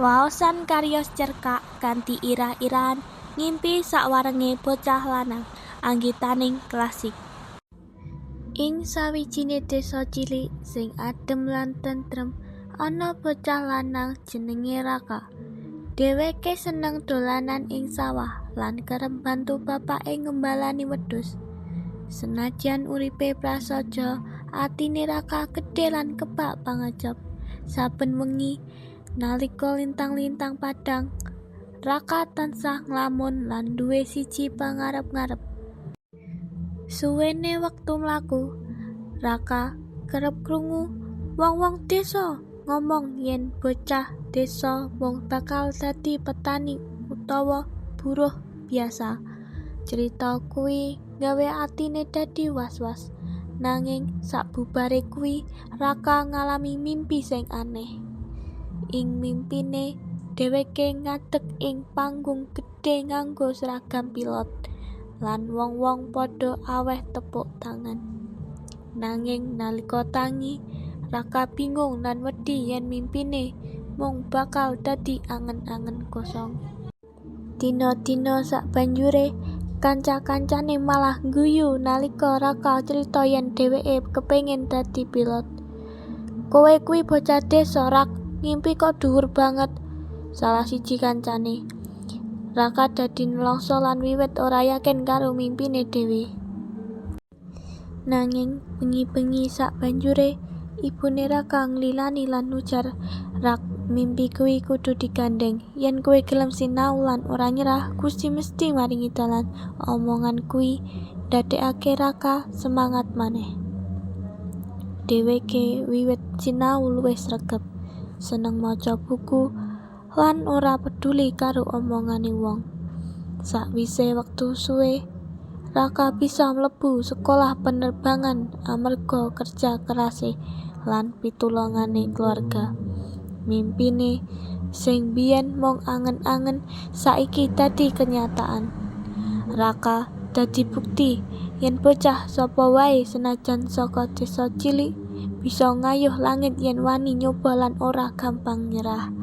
Waosan cariyos cerkak kanthi irah-irahan Ngimpi Sakwarenge Bocah Lanang anggitaning klasik. Ing sawijine desa cilik sing adem lan tentrem, ana bocah lanang jenenge Raka. Dheweke seneng dolanan ing sawah lan kerep bantu bapake nggembalani wedhus. Senajan uripe prasaja, atine Raka gedhe lan kebak pangajap. Saben wengi, nalika lintang-lintang padhang, Raka tansah nglamun lan duwe siji pangarep-ngarep. Suwene wektu mlaku, Raka kerep krungu wong-wong desa ngomong yen bocah desa mung bakal dadi petani utawa buruh biasa. Crita kuwi gawe atine dadi was-was. Nanging sabubare kuwi Raka ngalami mimpi sing aneh. Ing mimpine dheweke ngadeg ing panggung gedhe nganggo seragam pilot lan wong-wong padha aweh tepuk tangan. Nanging nalika tangi, Raka bingung lan wedi yen mimpine mung bakal dadi angen-angen kosong. Dina-dina sabanjure, kanca-kancane malah ngguyu nalika Raka crita yen dheweke kepengin dadi pilot. "Kowe kuwi bocah desa, Rak, ngimpi kok dhuwur banget," salah siji kancane. Raka dadi nelongso lan wiwit ora yakin karo mimpine dhewe. Nanging bengi-bengi sabanjure, ibune Raka nglilani lan ujar, "Rak, mimpi kuwi kudu digandheng. Yen kowe gelem sinau lan ora nyerah, Gusti mesti maringi dalan." Omongan kuwi ndadekake Raka semangat maneh. Dheweke wiwit sinau luwih sregep, seneng maca buku lan ora peduli karo omongane wong. Sakwise wektu suwe, Raka bisa mlebu sekolah penerbangan amarga kerja kerase lan pitulungane keluarga. Mimpine sing biyen mung angen-angen saiki dadi kenyataan. Raka dadi bukti yen bocah sapa wae senajan saka desa cilik bisa ngayuh langit yen wani nyoba lan ora gampang nyerah.